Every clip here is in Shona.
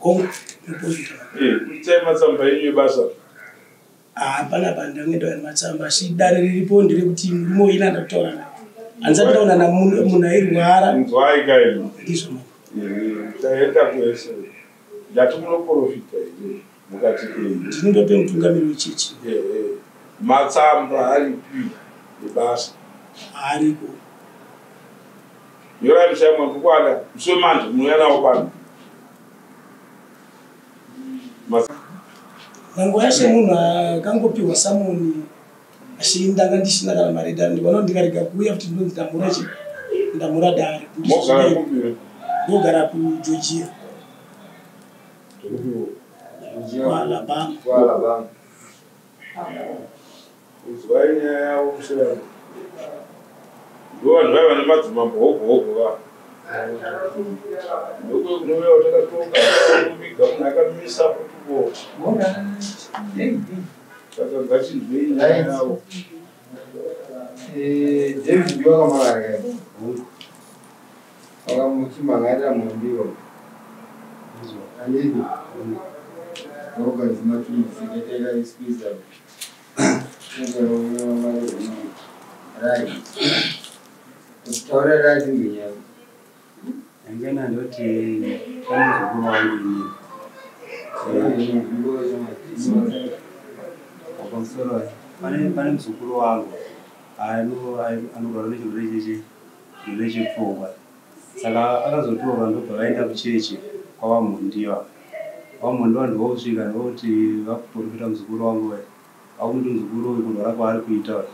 Hongu, muprofita. Kuitai matsamba enyu ebasa. Hapana pandange matsamba, asi dare riripo nderekuti murume uyu ina ndakutaura naye, handisati ndaona namunhu airwara. Inzwai kaini. Ndizvo mama. Taenda kwese, ndati munoprofita here? Mukati ndini ndope mutungamiri wechechi. Matsamba aripi ebasa? Ariko. Nyorai mushamwa kukwada muswe manje munouya nawo pano. Nhango yashe munhu akangopiwa samoni, asi ndanga ndisina kana mari dare. Ndikaona ndikarega kuuya futi ndinonzi ndamura chi ndamura dare. Mogara kupi? Ndogara kuGeorgia, kuAlabama. KuAlabama. Izwai nyaya yavo musirani. Ndo vanhu vaiva nemadzimambo hogo hogo va ndokunouya takatonga kuviga munhu akamisa protocol, saka ngachinzwei nyaya yavo. David ndiwo akamarara, wakamuchimhangarira mhombiwa andidi vaugadzima tuisiketeka isqueeze. Right, taura ratingwinyaya. Angena ndoti pane muzukuru wangu inini. Pamusoro, pane muzukuru wangu anorwara nechirwere chechi chirwere chepfungwa, saka akazotorwa ndobva vaenda kuchechi kwavaMhondiwa. VaMhondiwa ndovosvika ndokuti vakuprofita muzukuru wangu uyu, vakuti muzukuru uyu kurwara kwaari kuita uyu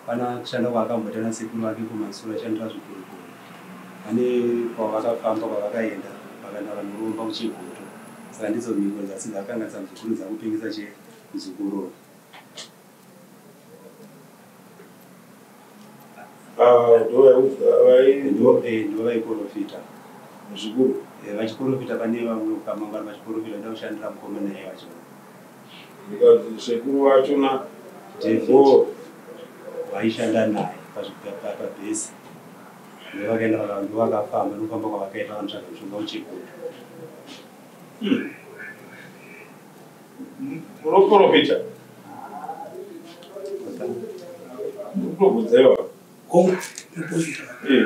pana kushanda kwaakamboita nasekuru vake kumasure, achishandira zviguruguru. Pane kwavakafamba, kwavakaenda, vakaenda vanoromba kuChigoto, saka ndidzo mhiko dzasi dzakanganisa muzukuru, dzakupengesa che muzukuru uyu. Ndo vaiprofita. Muzukuru. Vachiprofita pane vamwe ukamangwana, vachiprofita da kushandira mukomana iye wacho. Ndikanzi sekuru vachona David vaishanda naye pabhesi, ndovakaenda, ndovakafamba nokufamba kwavakaita vanotsvaga mushonga kuChigoto. Munoprofita kutobvunzaiwa. Hongu, muprofita.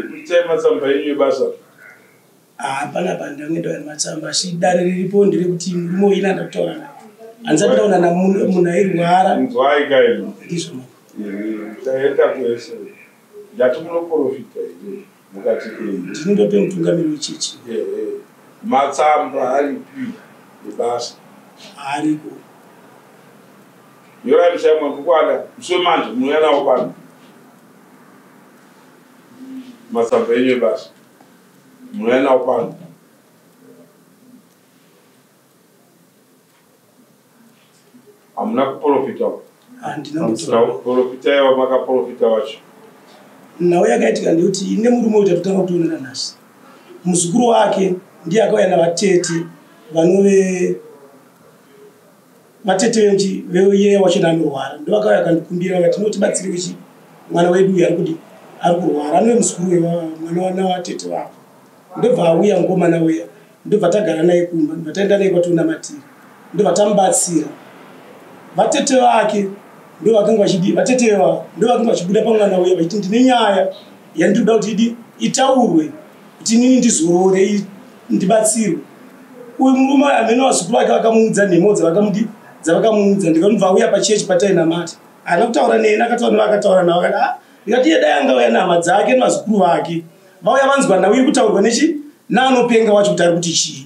Kuitai matsamba enyu ebasa. Hapana pandange ndaona matsamba, asi dare riripo nderekuti murume uyu ina ndakutaura naye, handisati ndaona namunhu airwara. Inzwai kaini. Ndizvo mama. Taenda kwese, ndati munoprofita here? Mukati ndini ndope mutungamiri wechechi. Matsamba aripi ebasa? Ariko. Nyorai mushamwa kukwada muswe manje munouya nawo pano. Matsamba enyu ebasa munouya nawo pano. Hamuna kuprofita? Handina kutaura. Profitai wamakaprofita wacho. Nhau yakaitika ndekuti ine murume uyu tatotanga kutoonana nhasi. Muzukuru wake ndiye akauya navatete, vanove vatete venchi veuye wacho anorwara. Ndovakauya akandikumbira, vakati notibatsire kuchi mwana wedu uyu ari kudi ari kurwara, anove muzukuru wemwana navatete vavo. Ndobva auya mukomana uya, ndobva tagara naye kumba, ndobva taenda naye kwatonamatira, ndobva tamubatsira. Vatete vake ndo vakanga vachidi, vatete vavo ndo vakanga vachibuda pamwana uya vachiti ndine nyaya yandinoda kuti idi itaurwe kuti inini ndizorore, ndibatsirwe. Uyu murume amene vazukuru vake vakamuudza nhemo dzavakamudi dzavakamuudza. Ndikanobva auya pachechi patainamata, haana kutaura neni, akataura nevakataura navo. Akati, ah, ndikati iye dai angauya nehama dzake nevazukuru vake, vauya vanzwa nhau iri kutaurwa nechi naanopenga wacho kuti ari kuti chii.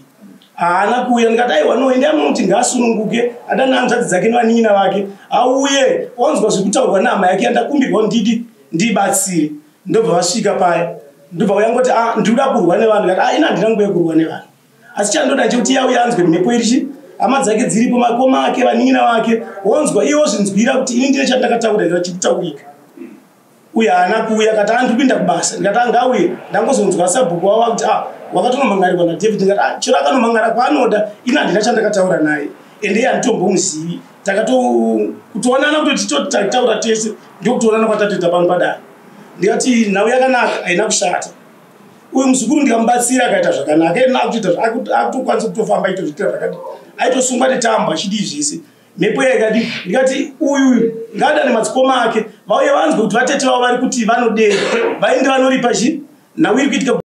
Haana kuuya. Ndikati aiwa, no, endai munomuti ngaasununguke, adana hanzvadzi dzake nevanin'ina vake, auye wanzwa zviri kutaurwa nehama yake yandakumbirwa ndidi ndibatsire. Ndobva vasvika paya, ndobva uya ngoti, ah, ndinoda kurwa nevanhu. Ndikati, ah, ina handina nguva yekurwa nevanhu, asi chandoda chekuti iye auye anzwe mhepo irichi, hama dzake dziripo, makoma ake, vanin'ina vake, wonzwa iye wozvinzwira kuti ini ndine chandakataura chikutaurika. Uye haana kuuya, kati andiri kuenda kubasa. Ndikati angauye. Ndangozonzwa sabhuku wavo kuti, ah, wakatonomhangarirwa naDavid. Ndikati, ah, chero akanomhangara kwaanoda, ini handina chandakataura naye, ende iye handitombomuzivi. Takato kutoonana kutoti taura tese, ndokutoonana kwatatoita pano padare. Ndikati nhau yakanaka, haina kushata. Uyu muzukuru ndikamubatsira akaita zvakanaka, ena akutoita, akutokwanisa kutofamba, aitozviitira zvakadii, aitosungwa netambo, achidii zvese. Mhepo iya ikadi, ndikati uyu ngaadane madzikoma ake vauye vanzwe kuti vatete vavo vari kuti vanodei, vaende vanoripa chi nhau iri kuitika.